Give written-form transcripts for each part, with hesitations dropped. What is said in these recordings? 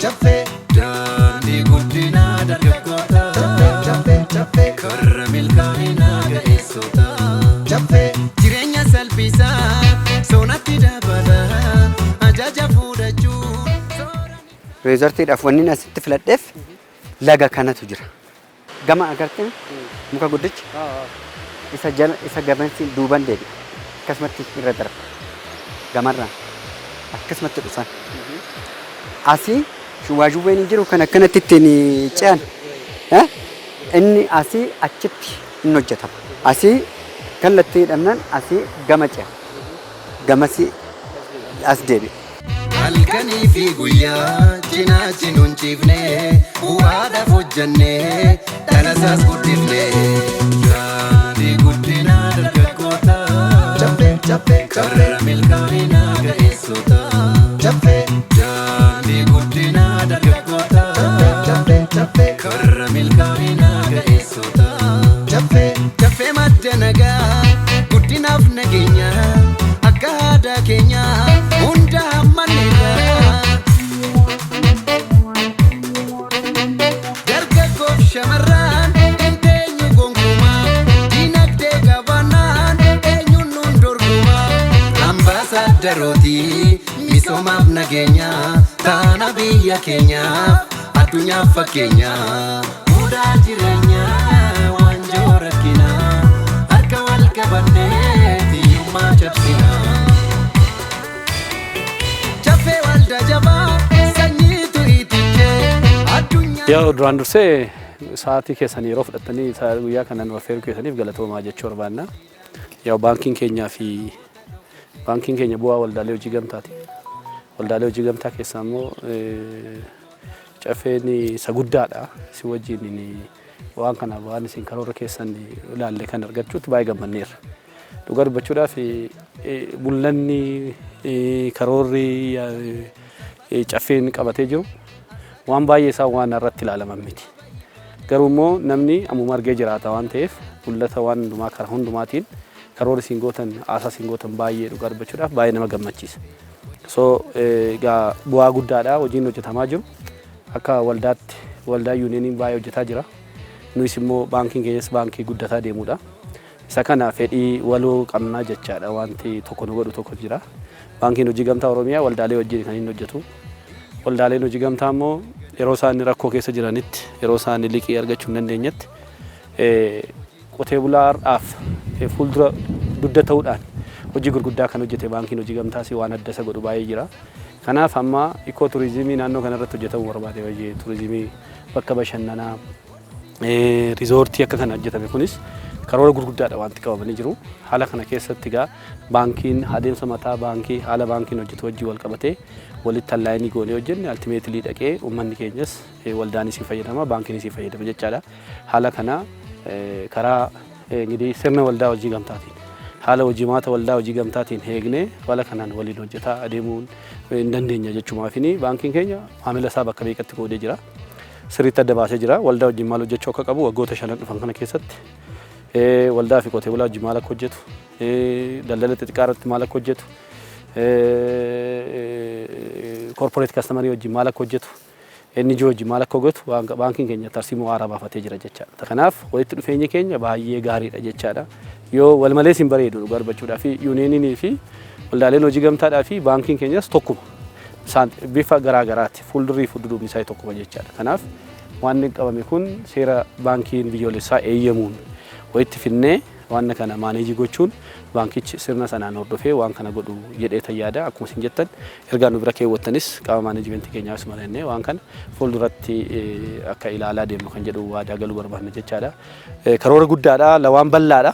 Caffee. Daandii guddinaa dargaggoota. Caffee caffee caffee. Karra milkaa'inaa ga'eessota. Caffee. Jireenya salphisaa soonatti dabala ajaja fudhachuu. Reezortiidhaaf wanni asitti filadheef laga kanatu jira. Gama agartee muka guddicha isa jala isa gamansi duuban deebi'a. Akkasumatti irra darba. Gamarraan akkasumatti dhufan. Asii shuwaashuwween hin jiru kan akkanatti ittiin ce'an. Inni asii achitti hin hojjetama. Asii kallattii hidhamnaan asii gama ce'a. Gamasii as deebi'a. Halkanii fi guyyaa cinaachi nun ciifne, bu'aadhaaf hojjenne, dhalasaas guddifne. Daandii guddinaa dargaggoota. Caffee caffee caffee. Karra milkaa'inaa ga'eessota. Caffee. Daandii guddinaa dargaggoota. Caffee caffee caffee. Karra milkaa'inaa ga'eessota. Caffee. Caffee madda nagaa guddinaaf nageenya akka aadaa keenya hunda hammanneerra. Dargaggoof shamarran hin teenyu gonkumaa, dinagdee qabaannaan eenyuun nun dorgomaa. Ambaasaaddarooti misoomaaf nageenya taana biyya keenyaaf addunyaaf fakkeenya. Mudaa jireenyaa waanjoo rakkinaa harka wal qabannee hiyyummaa cabsinaa. Caffee waldaa jabaa sanyiitu itichee addunyaa. Yaa, duraan dursee sa'aatii keessan yeroo fudhattanii guyyaa kana nu affeeruu keessaniif galatoomaa jechuu barbaanna. Yaa, baankiin keenyaa fi baankiin keenya bu'aa waldaalee hojii gamtaati. Waldaalee hojii gamtaa keessaa immoo caffeen isa guddaadha. Si wajjin waan kana waan isin karoora keessan ilaalle kan argachuutti baay'ee gammanneerra. Dhugaa dubbachuudhaaf, mul'anni karoorri caffeen qabatee jiru waan baay'ee isaa waan irratti ilaalaman miti. Garuu immoo namni ammuma argee jiraata waan ta'eef, mul'ata waan hundumaa karaa hundumaatiin karoora isin gootan, haasaa isin gootan baay'ee, dhugaa dubbachuudhaaf, baay'ee nama gammachiisa. So egaa bu'aa guddaadha hojiin hojjetamaa jiru. Akka waldaatti waldaa yuuniyeeniin baay'ee hojjetaa jira. Nuyis immoo baankiin keenyas baankii guddataa deemudha. Isa kana fedhii waloo qabnaa jechaadha, wanti tokko nu godhu tokko jira. Baankiin Hojii Gamtaa Oromiyaa waldaalee wajjin kan inni hojjetu. Waldaaleen hojii gamtaa immoo yeroo isaan rakkoo keessa jiranitti, yeroo isaan liqii argachuu hin dandeenyetti, qotee bulaadhaaf fuuldura dugda ta'uudhaan hojii gurguddaa kan hojjete baankiin hojii gamtaas waan adda isa godhu baay'ee jira. Kanaaf amma eco tourism naannoo kanarratti hojjetamuu barbaade, hojii turizimii, bakka bashannanaa, riizoortii akka kana hojjetame kunis karoora gurguddaadha wanti qabamanii jiru. Haala kana keessatti egaa baankiin adeemsa mataa baankii haala baankiin hojjetu wajjin wal qabatee walitti align goonee hojjenne, ultimately dhaqee uummanni keenyas waldaanis fayyadama, baankiinis fayyadama jechaadha. Haala kana karaa እንግዲህ sirna waldaa hojii gamtaatiin, haala hojimaata waldaa hojii gamtaatiin eegnee haala kanaan waliin hojjetaa adeemuun hin dandeenya jechumaafini baankiin keenya maamila isaa bakka meeqatti qoodee jira. Sirriitti adda baasee jira. Waldaa wajjin maal hojjechuu akka qabu, waggoota 5 dhufan kana keessatti waldaa fi qotee bulaa wajjin maal akka hojjetu, daldala xixiqqaa irratti maal akka hojjetu, corporate customer wajjin maal akka hojjetu, NGO wajjin maal akka hojjetu baankiin keenya tarsiimoo haaraa baafatee jira jechaadha. Kanaaf walitti dhufeenyi keenya baay'ee gaariidha jechaadha. Yoo wal malees hin bareedu, dhugaa dubbachuudhaa fi yuuniyeninii fi waldaaleen hojii gamtaadhaa fi baankiin keenyas tokkuma. Isaan bifa garaa garaati, fuuldurrii fi dudduubni isaa tokkuma jechaadha. Kanaaf waan qabame kun seera baankiin biyyoolessaa eeyyamuun walitti finnee waan kana manage gochuun baankichi sirna sanaan hordofee waan kana godhu jedhee tayyaada. Akkuma isin jettan, ergaa nu bira keewwattanis qaama management keenyaas mari'annee waan kana fuulduratti akka ilaalaa deemnu kan jedhu waadaa galuu barbaanna jechaadha. Karoora guddaadha, lawaan bal'aadha,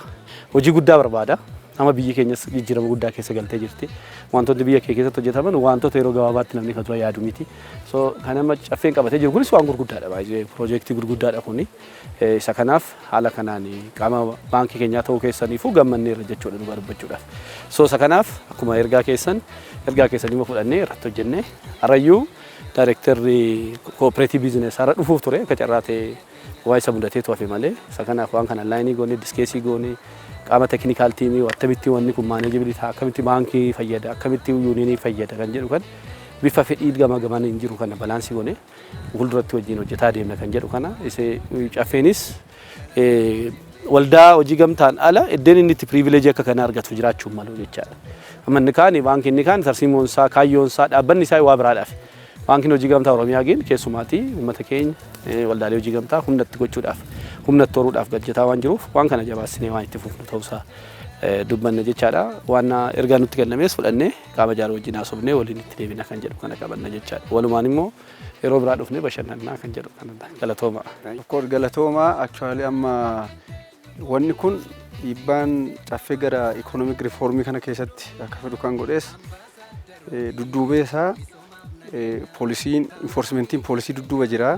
hojii guddaa barbaada. Amma biyyi keenyas jijjiirama guddaa keessa galtee jirti. Wantoonni biyya kee keessatti hojjetaman wantoota yeroo gabaabaatti namni kan dura yaadu miti. So kan amma caffeen qabatee jiru kunis waan gurguddaadha baay'ee, piroojeektii gurguddaadha kuni. Isa kanaaf haala kanaan qaama baankii keenyaa ta'uu keessaniifuu gammanneerra jechuudha, dhugaa dubbachuudhaaf. So isa kanaaf akkuma ergaa keessan immoo fudhannee irratti hojjennee, har'ayyuu daayirektarri cooperative business har'a dhufuuf ture, akka carraa ta'e waa isa mudateetu hafe malee, isa kanaaf waan kana align goonee, discuss goonee, qaama technical team akkamitti wanni kun manageable ta'a, akkamitti baankii fayyada, akkamitti yuuniyenii fayyada kan jedhu kan Bifa fedhii gama gamaan hin jiru kana balance goone fuulduratti wajjin hojjetaa deemna kan jedhu kana isee caffeenis waldaa hojii gamtaan ala iddeen inni itti privilege akka kana argatu jiraachuu malu jechaadha. Amma inni kaan baankiin inni kaan tarsiimoon isaa, kaayyoon isaa, dhaabbanni isaa waa biraadhaaf. Baankiin Hojii Gamtaa Oromiyaa gin keessumaatii uummata keenya waldaalee hojii gamtaa humnatti gochuudhaaf, humnatti horuudhaaf hojjetaa waan jiruuf, waan kana jabaassinee waan itti fufnu ta'uusaa dubbanna jechaadha. Waan ergaa nutti kennames fudhannee qaama jaaru wajjin haasofnee waliin itti deebina kan jedhu kana qabanna jechaadha. Walumaan immoo yeroo biraa dhufnee bashannannaa kan jedhu kana, galatooma. Of course, galatoomaa. Actually, amma wanni kun dhiibbaan caffee gara economic reformii kana keessatti akka fidu kan godhes dudduubee isaa policyn, enforcementiin policy dudduuba jira.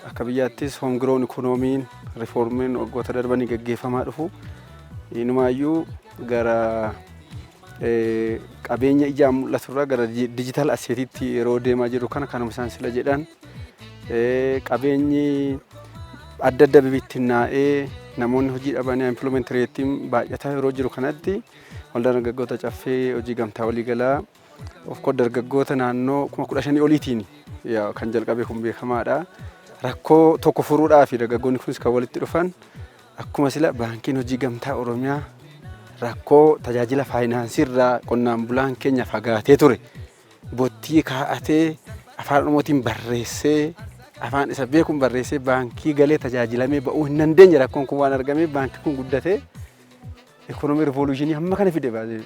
Akka biyyaattis home grown economyn reformiin waggoota darbanii gaggeeffamaa dhufu inumaayyuu gara qabeenya ijaan mul'aturraa gara digital assetiitti yeroo deemaa jiru kana, kanuma isaan sila jedhan, qabeenyi adda adda bibittinnaa'ee namoonni hojii dhabanii employment rateiin baay'ataa yeroo jiru kanatti, waldaan dargaggoota caffee hojii gamtaa waliigalaa of course dargaggoota naannoo 15,000 oliitiin kan jalqabe kun beekamaadha. Rakkoo tokko furuudhaaf dargaggoonni kunis kan walitti dhufan. Akkuma sila baankiin hojii gamtaa Oromiyaa rakkoo tajaajila faayinaansii irraa qonnaan bulaan keenya fagaatee ture, bottii kaa'atee, afaan Oromootiin barreessee, afaan isa beekuun barreessee baankii galee tajaajilamee ba'uu hin dandeenye, rakkoon kun waan argameef baankii kun guddatee economy revolutionii hamma kana fide baasee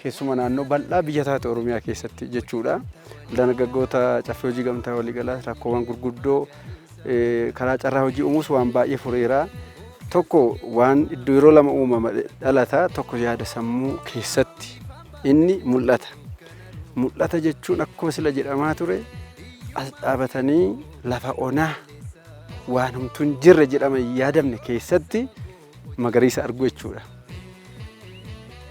keessuma naannoo bal'aa biyya taate Oromiyaa keessatti jechuudha. Dargaggoota caffee hojii gamtaa waliigalaa rakkoowwan gurguddoo karaa carraa hojii uumuus waan baay'ee fureera. Tokko waan iddoo yeroo lama uumama dhalata, tokko yaada sammuu keessatti inni mul'ata. Mul'ata jechuun akkuma sila jedhamaa ture as dhaabatanii lafa onaa waan homtuu hin jirre jedhama hin yaadamne keessatti magariisa arguu jechuudha.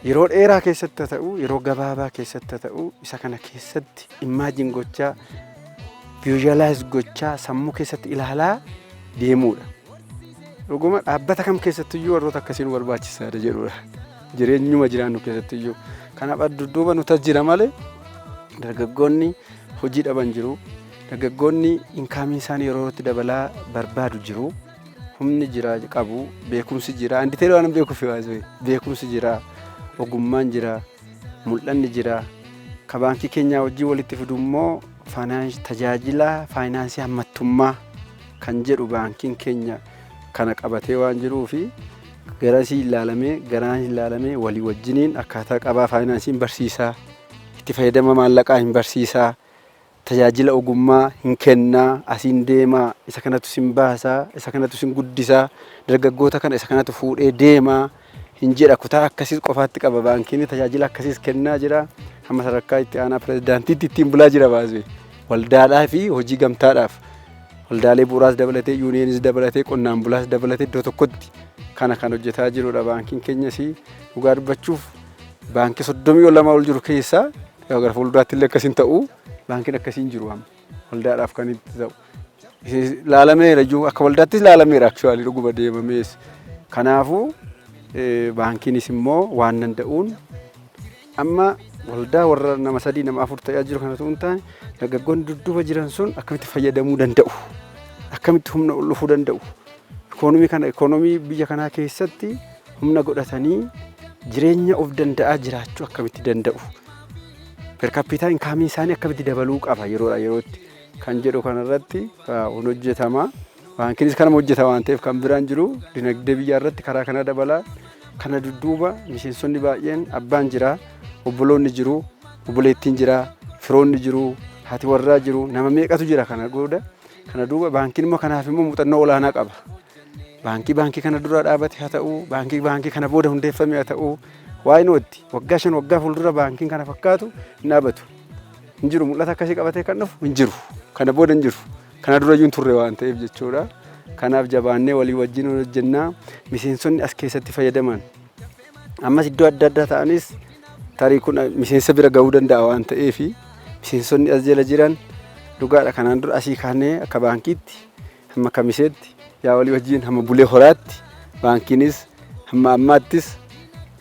Yeroo dheeraa keessatti haa ta'u, yeroo gabaabaa keessatti haa ta'u, isa kana keessatti imagine gochaa, visualize gochaa, sammuu keessatti ilaalaa deemuudha. Dhuguma dhaabbata kam keessattiyyuu warroota akkasii nu barbaachisaadha jedhudha. Jireenyuma jiraannu keessattiyyuu. Kanaaf dudduuba nuti as jira malee dargaggoonni hojii dhaban jiru. Dargaggoonni incomeiin isaanii yeroo itti dabalaa barbaadu jiru. Humni jira qabu, beekumsi jira. Andi ta'ee waan beekuuf beekumsi jira, ogummaan jira, mul'anni jira. Ka baankii keenyaa wajjin walitti fidu immoo tajaajila faayinaansii hammattummaa kan jedhu baankiin keenya kana qabatee waan jiruu fi garasii ilaalamee garaan ilaalamee walii wajjiniin akkaataa qabaa faayinaansiin barsiisaa, itti fayyadama maallaqaa hin barsiisaa, tajaajila ogummaa hin kennaa, asiin deemaa, isa kanatu sin baasaa, isa kanatu sin guddisaa, dargaggoota kana isa kanatu fuudhee deemaa hin jedha. Kutaa akkasiis qofaatti qaba baankiin, tajaajila akkasiis kennaa jira. Hamma sadarkaa itti aanaa pirezidaantiitti ittiin bulaa jira baasee waldaadhaa fi hojii gamtaadhaaf, waldaalee bu'uuraas dabalatee, unionis dabalatee, qonnaan bulaas dabalatee iddoo tokkotti kana kan hojjetaa jirudha. Baankiin keenyas dhugaa dubbachuuf baankii 32 ol jiru keessaa gara fuulduraatti illee akkasiin ta'u baankiin akkasiin jiru amma waldaadhaaf kan itti ta'u. Ilaalameera iyyuu, akka waldaattis ilaalameera, actually dhuguma deemamees. Kanaafuu baankiinis immoo waan danda'uun amma waldaa warra nama sadii, nama afur ta'aa jiru kana ta'uun taane, dargaggoonni dudduuba jiran sun akkamitti fayyadamuu danda'u, akkamitti humna ol dhufuu danda'u, ikoonomii kana, ikoonomii biyya kanaa keessatti humna godhatanii jireenya of danda'aa jiraachuu akkamitti danda'u, per capita incomeii isaanii akkamitti dabaluu qaba yeroodha yerootti kan jedhu kanarratti hun hojjetama. Baankiinis kanuma hojjeta waan ta'eef kan biraan jiru dinagdee biyyaa irratti karaa kana dabalaa. Kana dudduuba miseensonni baay'een, abbaan jira, obboloonni jiru, obboleettiin jira, firoonni jiru, haati warraa jiru, nama meeqatu jira kana booda. Kana duuba baankiin immoo kanaaf immoo muuxannoo olaanaa qaba. Baankii kana dura dhaabate haa ta'u, baankii kana booda hundeeffame haa ta'u, waa'ee nootti waggaa 5 waggaa fuuldura baankiin kana fakkaatu hin dhaabatu. Hin jiru, mul'ata akkasii qabatee kan dhufu hin jiru. Kana booda hin jiru. Kana dura iyyuu hin turre waan ta'eef jechuudha. Kanaaf jabaannee walii wajjin hojjennaa, miseensonni as keessatti fayyadaman. Ammas iddoo adda addaa ta'anis tarii kun miseensa bira ga'uu danda'a waan ta'eef, miseensonni as jala jiran dhugaadha, kanaan dura asii kaanee akka baankiitti hamma kamiseetti yaa walii wajjin hamma bulee horaatti, baankiinis hamma ammaattis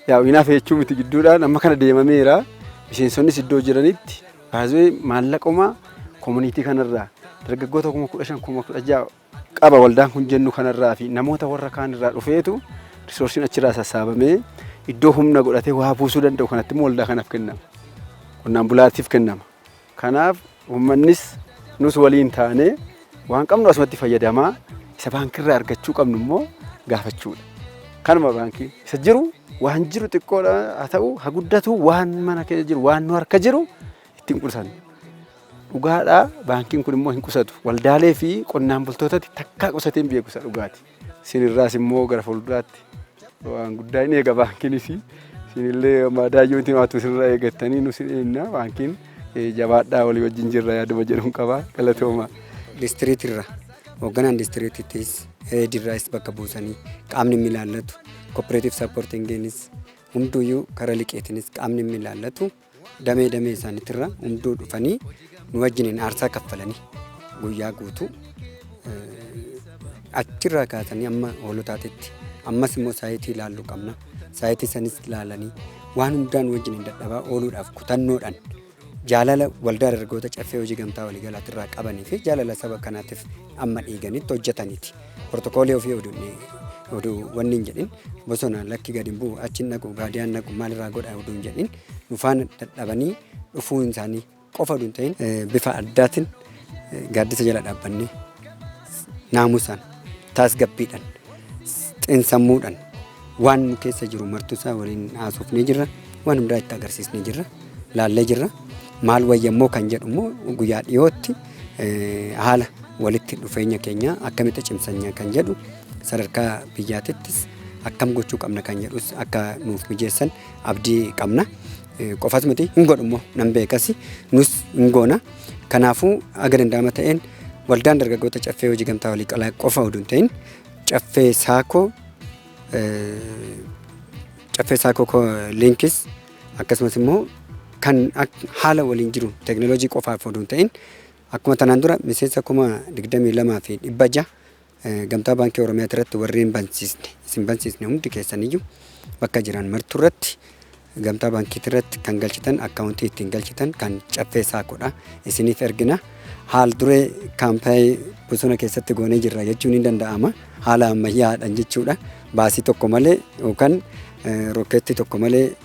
yaa hinaaf jechuu miti, gidduudhaan amma kana deemameera. Miseensoonnis iddoo jiranitti Baay'ee maallaquma community kanarraa dargaggoota 15,000, 16,000 qaba waldaan kun jennu kanarraa fi namoota warra kaan irraa dhufeetu resourceiin achirraa sassaabamee iddoo humna godhatee waa buusuu danda'u kanatti immoo waldaa kanaaf kennama. Qonnaan bulaatiif kennama. Kanaaf uummannis nus waliin taanee waan qabnu asumatti fayyadamaa, isa baankiirraa argachuu qabnu immoo gaafachuudha. Kanuma baankii isa jiru, waan jiru xiqqoodha haa ta'u haa guddatu, waan mana keessa jiru, waan nu harka jiru ittiin qusanna. Dhugaadhaa, baankiin kun immoo hin qusatu. Waldaalee fi qonnaan bultootatti takkaa qusatee hin beeku, isa dhugaati. Isinirraas immoo gara fuulduraatti waan guddaa hin eega baankiinis. Isinillee madaayyoo itti maatu isinirraa eegattanii nus hin eegna, baankiin jabaadhaa, walii wajjin jirra yaaduma jedhuun qaba, galatooma. District irra hoogganaan districtittis headirraas bakka buusanii qaamni inni ilaallatu, cooperative supportingiinis hunduyyuu, karaa liqeetinis qaamni inni ilaallatu damee damee isaaniitirra hunduu dhufanii nu wajjiniin aarsaa kaffalanii guyyaa guutuu achirraa kaasanii amma hoolotaatitti, ammas immoo site ilaalluu qabna. Site sanis ilaalanii waan hundaan wajjiniin dadhabaa ooluudhaaf kutannoodhaan jaalala waldaa dargaggoota Caffee Hojii Gamtaa Waliigalaatirraa qabanii fi jaalala saba kanaatiif amma dhiiganitti hojjetaniiti. Pirootokoolii ofii oduu wanni hin jedhin, bosona lakki gadi hin bu'u, achi hin dhaqu, baadiyyaan dhaqu, maalirraa godha oduu hin jedhin, nu faana dadhabanii dhufuun isaanii qofa oduu hin ta'in, bifa addaatiin gaaddisa jala dhaabbannee naamusaan, tasgabbiidhaan, xiinsammuudhaan waan nu keessa jiru martuusaa waliin haasofnee jirra, waan hundaa itti agarsiisnee jirra, laallee jirra. Maal wayyammoo kan jedhu immoo guyyaa dhiyootti haala walitti dhufeenya keenya akkamitti cimsanya kan jedhu, sadarkaa biyyaatittis akkam gochuu qabna kan jedhus akka nuuf mijeessan abdii qabna. Qofas miti, hin godhu immoo nan beekas, nus hin goona. Kanaafuu aga danda'ama ta'een waldaan dargaggoota Caffee Hojii Gamtaa Waliigalaa qofa oduu hin ta'in, Caffee Saakoo, Caffee Saakoo linkis, akkasumas immoo kan haala waliin jiru teekinooloojii qofaaf oduu hin ta'in, akkuma tanaan dura miseensa 22,600 Gamtaa Baankii Oromiyaa irratti warreen bansiisne, isin bansiisne hundi keessaniyyuu bakka jiran martuu irratti Gamtaa Baankii irratti kan galchitan, akkaawuntii ittiin galchitan kan Caffee Saakoodha isiniif ergina. Haal duree kaampaayii bosona keessatti goonee jirra jechuun ni danda'ama. Haala ammayyaadhaan jechuudha. Baasii tokko malee yookaan rokkeettii tokko malee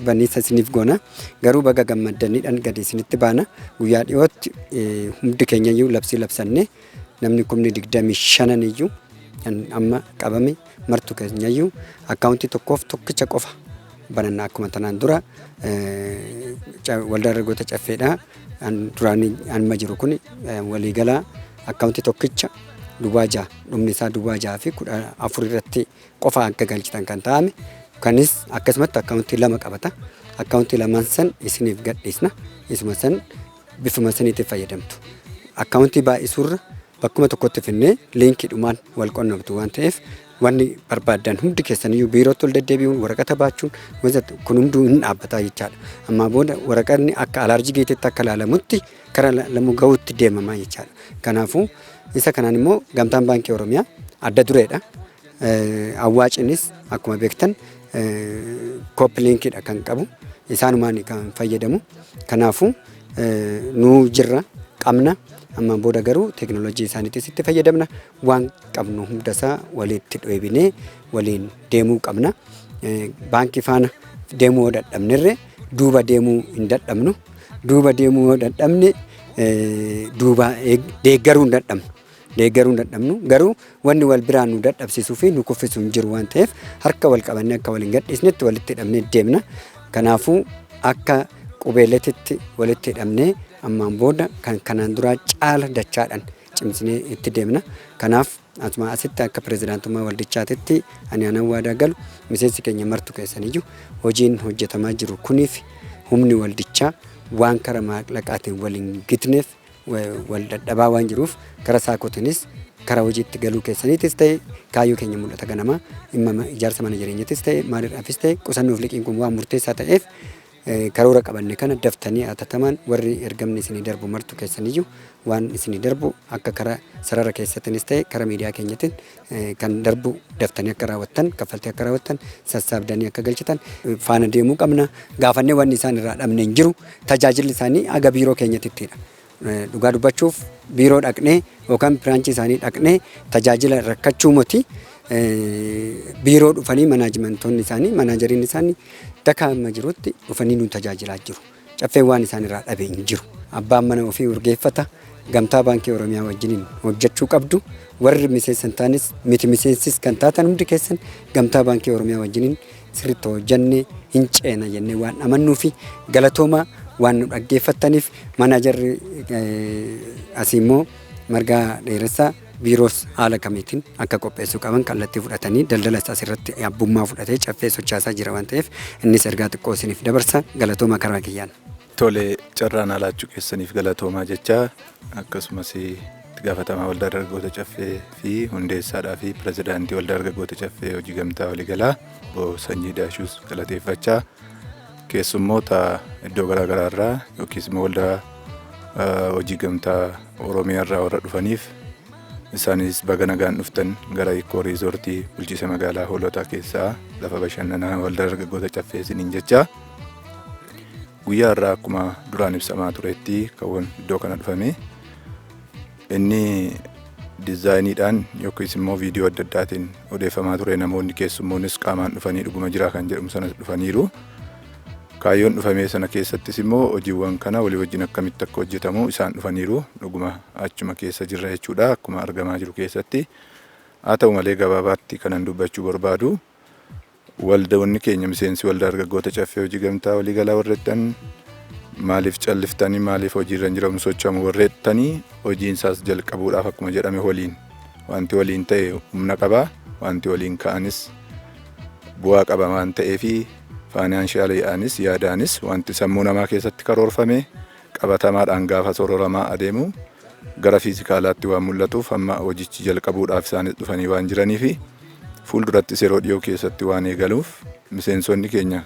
baniisa isiniif goona. Garuu baga gammaddaniidhaan gadi isinitti baana. Guyyaa dhiyootti hundi keenyayyuu labsii labsannee namni 25,000 iyyuu kan amma qabame martu keenyayyuu akkaawuntii tokkoof tokkicha qofa bananna, akkuma tanaan dura waldaa dargaggoota Caffeedha. Duraan amma jiru kun waliigalaa akkaawuntii tokkicha 06, dhumni isaa 06 fi 14 irratti qofa akka galchitan kan ta'ame, kanis akkasumatti akkaawuntii lama qabata. Akkaawuntii lamaan san isiniif gadhiisna. Isuma san bifuma saniitiin fayyadamtu. Akkaawuntii baay'isuurra bakkuma tokkotti finnee linkiidhumaan wal qunnamtu waan ta'eef, wanni barbaaddan hundi keessaniyyuu biirootti ol deddeebi'uun, waraqata baachuun kun hunduu hin dhaabbataa jechaadha. Ammaa booda waraqanni akka alaarjii geetetti akka ilaalamutti kara lamu gahuutti deemamaa jechaadha. Kanaafuu isa kanaan immoo Gamtaan Baankii Oromiyaa adda dureedha. Awwaacinis akkuma beektan Cooplinkiidha kan qabu, isaanumaan kan fayyadamu. Kanaafuu nuu jirra, qabna. Ammaan booda garuu teekinooloojii isaaniitis itti fayyadamna. Waan qabnu hundasaa walitti dheebinee waliin deemuu qabna. Baankii faana deemuu yoo dadhabnerre duuba deemuu hin dadhabnu. Duuba deemuu yoo dadhabne duuba deeggaruu hin dadhabnu. Deeggaruu hin dadhabnu, garuu wanni wal biraan nu dadhabsiisuu fi nu kuffisu hin jiru waan ta'eef, harka wal qabannee akka wal hin gadhiisnetti walitti hidhamnee deemna. Kanaafuu akka qubeeletitti walitti hidhamnee ammaan booda kan kanaan duraa caala dachaadhaan cimsinee itti deemna. Kanaaf asuma asitti akka pirezidaantummaa waldichaatitti ani anan waadaa galu, miseensi keenya martu keessaniyyuu hojiin hojjetamaa jiru kuniif humni waldichaa waan kara maallaqaatiin wal hin gitneef wal dadhabaa waan jiruuf, kara saakotiinis kara hojiitti galuu keessaniitis ta'e, kaayyoo keenya mul'ata ganamaa dhimma ijaarsa mana jireenyatis ta'e, maalirraafis ta'e, qusannoof liqiin kun waan murteessaa ta'eef Karoora qabanne kana daftanii atattamaan warri ergamni isinii darbu martu keessaniyyuu waan isinii darbu akka karaa sarara keessattinis ta'e karaa miidiyaa keenyatiin kan darbu daftanii akka raawwattan, kaffaltii akka raawwattan, sassaabdanii akka galchitan faana deemuu qabna. Gaafannee wanni isaan irraa dhabne hin jiru. Tajaajilli isaanii haga biiroo keenyatittidha. Dhugaa dubbachuuf biiroo dhaqnee yookaan branchii isaanii dhaqnee tajaajila rakkachuu moti, biiroo dhufanii manaajimentoonni isaanii, manaajeriin isaanii daka amma jirutti dhufanii nu tajaajilaa jiru. Caffeen waan isaan irraa dhabe hin jiru. Abbaan mana ofii urgeeffata. Gamtaa Baankii Oromiyaa wajjiniin hojjechuu qabdu. Warri miseensa hin taanes, miti miseensis kan taatan hundi keessan Gamtaa Baankii Oromiyaa wajjiniin sirriitti hojjannee hin ceena jennee waan amannuu fi galatooma waan nu dhaggeeffattaniif. Manaajarri asii immoo Margaa Dheeressaa biiroos haala kamiitiin akka qopheessuu qaban kallattii fudhatanii daldala asirratti abbummaa fudhatee caffee sochaasaa jira waan ta'eef innis ergaa xiqqoo isiniif dabarsa. Galatooma karaa kiyyaan. Tole, carraan alaachuu keessaniif galatoomaa jechaa, akkasumas itti gaafatamaa Waldaa Dargaggoota Caffee fi hundeessaadhaa fi pirezidaantii Waldaa Dargaggoota Caffee Hojii Gamtaa Waliigalaa Obbo Sanyii Daashuus galateeffachaa, keessummoota iddoo garaagaraa irraa yookiis immoo waldaa hojii gamtaa Oromiyaa irraa warra dhufaniif isaanis baga nagaan dhuftan gara Ikkoo Riizoortii bulchiinsa magaalaa Hoolotaa keessaa lafa bashannanaa Waldaa Dargaggoota Caffee isiniin jechaa. Guyyaa irraa akkuma duraan ibsamaa turetti kan iddoo kana dhufame inni dizaayiniidhaan yookiis immoo viidiyoo adda addaatiin odeeffamaa ture, namoonni keessummoonnis qaamaan dhufanii dhuguma jira kan jedhamu sanas dhufaniiru. Kaayyoon dhufamee sana keessattis immoo hojiiwwan kana walii wajjin akkamitti akka hojjetamu isaan dhufaniiru, dhuguma achuma keessa jirra jechuudha akkuma argamaa jiru keessatti. Haa ta'u malee, gabaabaatti kanan dubbachuu barbaadu, waldoonni keenya miseensi Waldaa Dargaggoota Caffee Hojii Gamtaa Waliigalaa warreettan maaliif calliftanii, maaliif hojiirra hin jiramu socho'amu warreettanii, hojiin isaas jalqabuudhaaf akkuma jedhame waliin wanti waliin ta'e humna qaba, wanti waliin ka'anis bu'aa qaba waan ta'eefi financialiidhaanis yaadaanis wanti sammuu namaa keessatti karoorfame qabatamaadhaan gaafa sororamaa adeemu gara physicalaatti waan mul'atuuf amma hojichi jalqabuudhaaf isaanis dhufanii waan jiraniifi fuuldurattis yeroo dhiyoo keessatti waan eegaluuf miseensonni keenya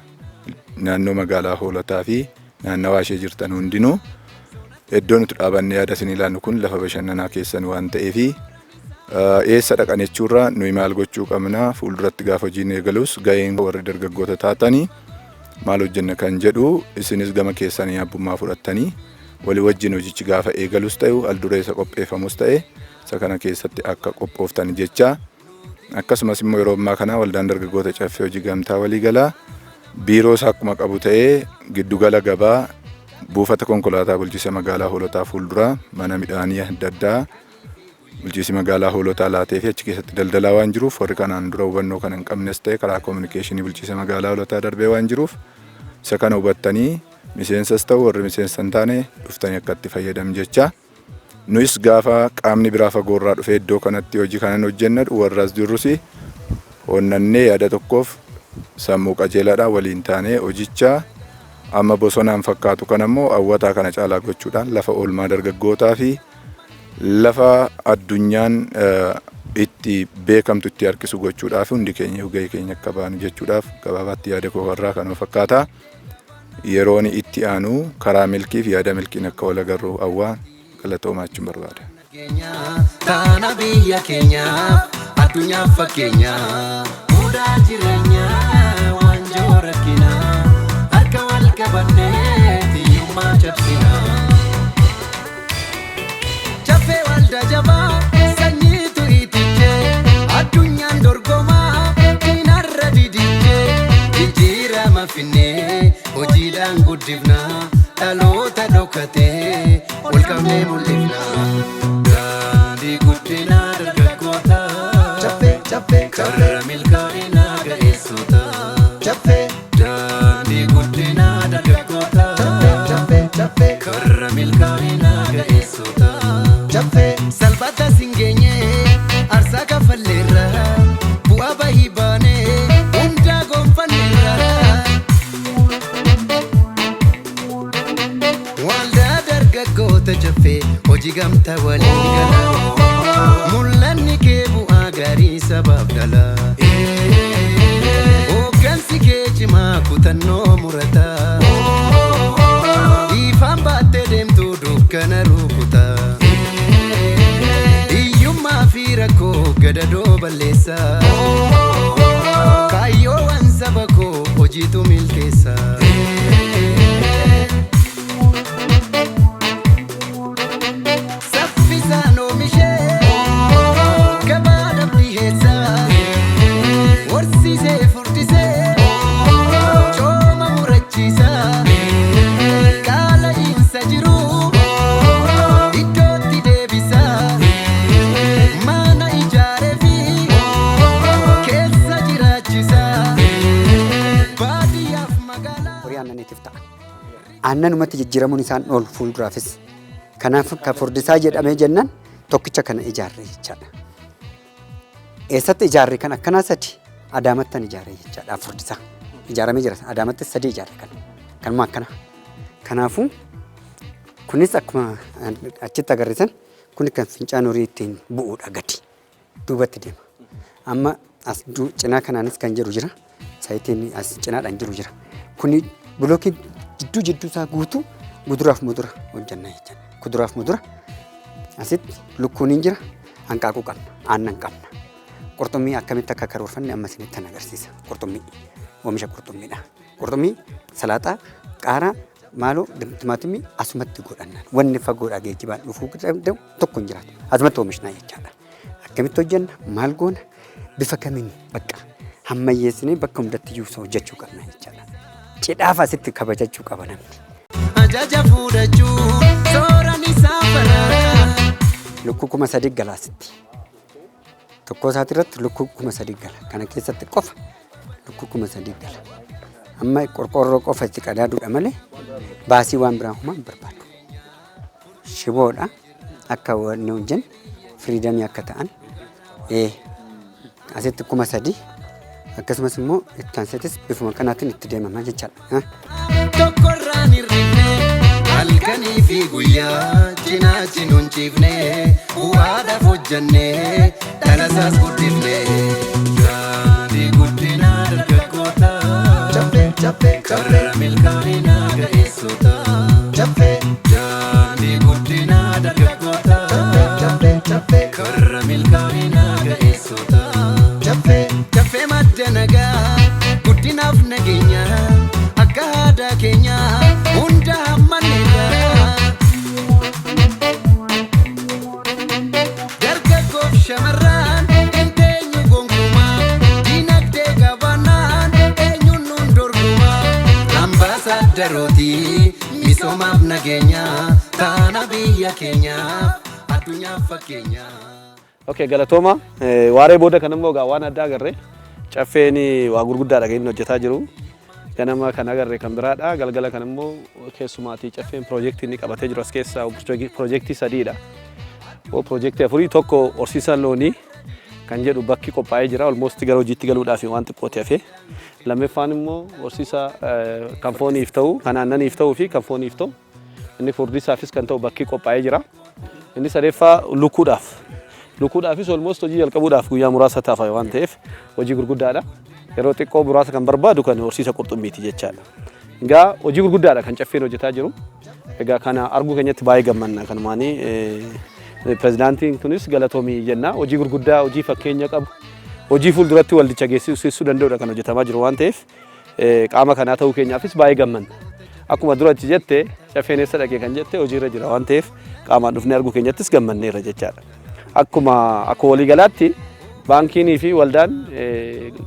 naannoo magaalaa Hoolotaa fi naannawaa ishee jirtan hundinuu iddoo nuti dhaabannee yaada isin ilaallu kun lafa bashannanaa keessan waan ta'eefi eessa dhaqan jechuurraa nuyi maal gochuu qabna, fuulduratti gaafa hojiin eegalus gaheen warri dargaggoota taatanii maal hojjenna kan jedhu isinis gama keessanii abbummaa fudhattanii walii wajjin hojichi gaafa eegalus ta'u al duree isa qopheeffamus ta'e isa kana keessatti akka qophooftan jecha. Akkasumas immoo yeroo ammaa kana Waldaan Dargaggoota Caffee Hojii Gamtaa Waliigalaa biiroo isaa akkuma qabu ta'ee giddugala gabaa buufata konkolaataa bulchiinsa magaalaa Hoolotaa fuulduraa mana midhaanii adda addaa bulchiinsi magaalaa Hoolotaa laatee fi achi keessatti daldalaa waan jiruuf, warri kanaan dura hubannoo kana hin qabnes ta'e karaa koominikeeshinii bulchiinsa magaalaa Hoolotaa darbee waan jiruuf isa kana hubattanii miseensas ta'u warri miseensa hin taane dhuftanii akka itti fayyadamu jecha. Nuyis gaafa qaamni biraa fagoorraa dhufee iddoo kanatti hojii kanan hojjennadhu warra as jirrus honnannee yaada tokkoof sammuu qajeelaadhaan waliin taanee hojicha amma bosonaan fakkaatu kan ammoo hawwataa kana caalaa gochuudhaan lafa oolmaa dargaggootaa fi lafa addunyaan itti beekamtu itti harkisu gochuudhaaf hundi keenya gahee keenya akka baanu jechuudhaaf gabaabaatti yaada koo warraa kanuma fakkaata. Yeroon itti aanu karaa milkii fi yaada milkiin akka wal agarru hawwaa, galatoomaa jechuun barbaada. Taana biyya keenyaaf addunyaaf fakkeenya. Mudaa jireenyaa waanjoo rakkinaa harka wal qabannee hiyyummaa cabsina. Caffee waldaa jabaa sanyiitu itichee addunyaan dorgomaa diinarra didichee jijjiirama finnee hojiidhaan guddifna dhaloota dhokatee ol qabnee mul'ifna. Daandii guddinaa dargaggoota. Caffee, caffee, Karra milkaa'inaa ga'eessota. Caffee, Daandii guddinaa dargaggoota. Caffee, caffee, Karra milkaa'inaa ga'eessota. Caffee. Salphata singeenye aarsaa kafalleerra bu'aa bahii baanee hundaa gonfanneerra. Waldaa Dargaggoota Caffee Hojii Gamtaa waliin gala. Mul'anni kee bu'aa gaarii sabaaf dhala. Hooggansi kee cimaa kutannoo murataa. Gadadoo balleessa. Kaayyoowwan saba koo hojiitu milkeessa. Saffisaan oomishee gabaadhaaf dhiheessa. Horsiisee furdisee cooma murachiisa. Qaala'iinsa jiru iddootti deebisa. Mana ijaaree fi keessa jiraachisa. Baadiyyaaf magaalaa. Horii aannaniitiif ta'a. Aannanumatti jijjiiramuun isaan oolu fuulduraafis. Kanaaf kan furdisaa jedhamee jennaan tokkicha kana ijaarre jechaadha. Eessatti ijaarre? Kan akkanaa sadi Adaamattan ijaarre jechaadha furdisaa. Ijaaramee jira, Adaamatti sadi ijaarre kan. Kanuma akkana. Kanaafuu kunis akkuma achitti agarsiisan kun kan fincaan horii ittiin bu'uudha, gadi duubatti deema. Amma as cinaa kanaanis kan jiru jira. Saayitiin as cinaadhaan jiru jira. Kuni bulookiin jidduu jidduu isaa guutuu kuduraaf mudura hojjenna jechuudha. Kuduraaf mudura asitti lukkuun hin jira, hanqaaquu qabna, aannan qabna. Qurxummii akkamitti akka karoorfanne amma isinitti agarsiisa. Qurxummii, oomisha qurxummiidha. Qurxummii, salaaxaa, qaaraa, maaloo, timaatimii asumatti godhanna. Wanni fagoodhaa geejjibaan dhufuu danda'u tokko hin jiraatu. Asumatti oomishnaa jechaadha. Akkamitti hojjenna? Maal goona? Bifa kamiin bakka hammayyeessinee bakka hundatti iyyuu hojjechuu qabna jechaadha. Cidhaaf asitti kabajachuu qaba namni. Ajaja fudhachuu sooran isaa faraara. Lukkuu 3000 gala asitti. Tokko isaati irratti lukkuu 3000 gala. Kana keessatti qofa lukkuu 3000 gala. Amma qorqoorroo qofa itti qadaaduudha malee baasii waan biraa homaa hin barbaadu. Shiboodha, akka wanni hojjennu freedom akka ta'an asitti 3000, akkasumas immoo itti aanseetis bifuma kanaatiin itti deemamaa jechaadha. Tokkorraan hir'ifne, halkanii fi guyyaa cinaachi nun ciifne, bu'aadhaaf hojjenne, dhalasaas guddifne. Daandii guddinaa dargaggoota. Caffee, caffee, caffee. Karra milkaa'inaa ga'eessota. Caffee. Daandii guddinaa dargaggoota. Caffee, caffee. Karra milkaa'inaa ga'eessota. Caffee. Caffee madda nagaa, guddinaaf nageenya, akka aadaa keenya hunda hammanneerra. Dargaggoof shamarran hin teenyu gonkumaa, dinagdee qabaannaan eenyuun nun dorgomaa. Ambaasaaddarooti misoomaaf nageenya taana, biyya keenyaaf addunyaaf fakkeenya. Okay, galatooma. Waaree booda kan immoo egaa waan addaa agarre. Caffeen waa gurguddaadha kan inni hojjetaa jiru. Ganama kan agarre kan biraadha. Galgala kan immoo keessumaatii caffeen piroojeektii inni qabatee jiru as keessaa piroojeektii sadiidha. Piroojeektii afurii, tokko horsiisa loonii kan jedhu bakki qophaa'ee jira. Almost gara hojiitti galuudhaaf waan xiqqooti hafe. Lammaffaan immoo horsiisa kan fooniif ta'u, kan aannaniif ta'uu fi kan fooniif ta'u. Inni furdisaafis kan ta'u bakki qophaa'ee jira. Inni sadeeffaa lukkuudhaaf. Lukkuudhaafis almost hojii jalqabuudhaaf guyyaa muraasa tafa waan ta'eef hojii gurguddaadha. Yeroo xiqqoo muraasa kan barbaadu kan horsiisa qurxummiiti jechaadha. Egaa hojii gurguddaadha kan caffeen hojjetaa jiru. Egaa kana arguu keenyatti baay'ee gammanna kanumaanii pirezidaantiin kunis galatoomii jenna. Hojii gurguddaa, hojii fakkeenya qabu, hojii fuulduratti waldicha geessisuu danda'udha kan hojjetamaa jiru waan ta'eef qaama kanaa ta'uu keenyaafis baay'ee gammanna. Akkuma duratti jette, caffeen eessa dhaqee kan jette, hojiirra jira waan ta'eef qaamaan dhufnee arguu keenyattis gammanneerra jechaadha. Akkuma akka waliigalaatti baankiinii fi waldaan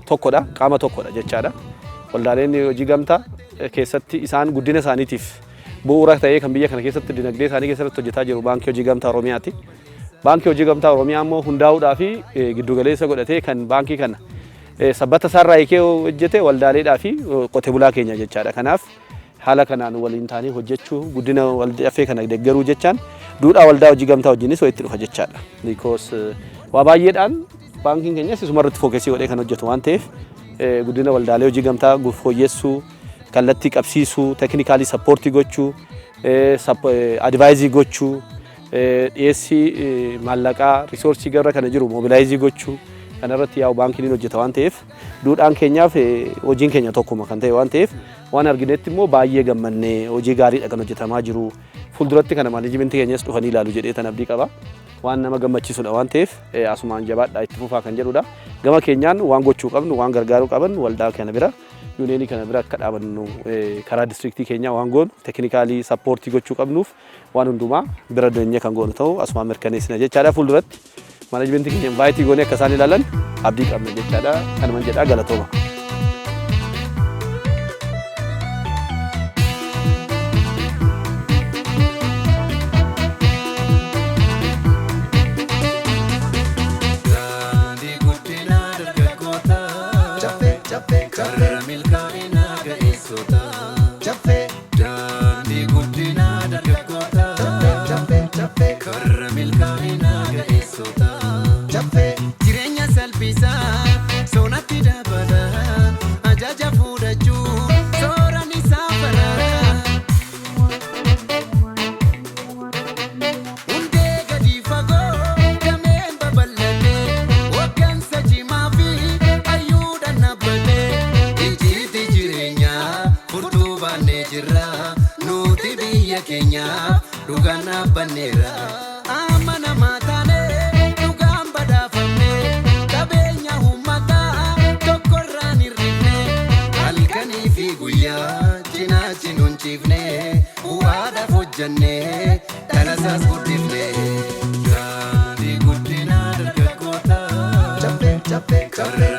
tokkodha, qaama tokkodha jechaadha. Waldaaleen hojii gamtaa keessatti isaan guddina isaaniitiif bu'uura ta'ee kan biyya kana keessatti dinagdee isaanii keessatti hojjetaa jiru Baankii Hojii Gamtaa Oromiyaati. Baankii Hojii Gamtaa Oromiyaa immoo hundaa'uudhaa fi giddugaleessa godhatee kan baankii kana sabbata isaarraa hiikee hojjete waldaaleedhaa fi qote bulaa keenya jechaadha. Kanaaf haala kanaan waliin taanee hojjechuu, guddina caffee kana deeggaruu jechaan duudhaa waldaa hojii gamtaa wajjinis walitti dhufa jechaadha. Because waa baay'eedhaan baankiin keenyas isuma irratti focus godhee kan hojjetu waan ta'eef guddina waldaalee hojii gamtaa fooyyessuu, kallattii qabsiisuu, technical support gochuu, advise gochuu, dhiyeessii maallaqaa, resource gara kana jiru mobilize gochuu kanarratti yaa'u baankiin ni hojjeta waan ta'eef duudhaan keenyaaf hojiin keenya tokkuma kan ta'e waan ta'eef waan arginetti immoo baay'ee gammannee, hojii gaariidha kan hojjetamaa jiru. Fuulduratti kana management keenyas dhufanii ilaalu jedhee tan abdii qaba. Waan nama gammachiisudha waan ta'eef asumaan jabaadhaa itti fufaa kan jedhudha. Gama keenyaan waan gochuu qabnu, waan gargaaruu qaban, waldaa kana bira, yuuniyeenii kana bira akka dhaabannu karaa distriktii keenyaa waan goonu, technical support gochuu qabnuuf waan hundumaa bira deenyee kan goonu ta'uu asumaan mirkaneessina jechaadha. Fuulduratti managementii keenya invite goonee akka isaan ilaalan abdii qabna jechaadha. Kanuman jedhaa, galatooma. Daandii guddinaa dargaggootaa. Caffee, caffee, caffee. Karra milkaa'inaa ga'eessotaa. Caffee. Daandii guddinaa dargaggootaa. Caffee, caffee. Karra milkaa'inaa ga'eessotaa. Caffee. Jireenya salphisaa soonatti dabala, ajaja fudhachuu sooraan isaa fara. Hundee gadi fagoo dameen babal'atee, hoggansa cimaa fi hayyuudhaan dhaabbatee, ijjiitii jireenyaa furtuu baannee jirra, nuti biyya keenyaaf dhugaan dhaabbanneerra. Amanamaa taanee dhugaan badhaafamne, qabeenya uummataa tokkorraan hir'ifne, halkanii fi guyyaa cinaachi nun ciifne, bu'aadhaaf hojjanne, dhalasaas guddifne. Daandii guddinaa dargaggootaa. Caffee, caffee, caffee.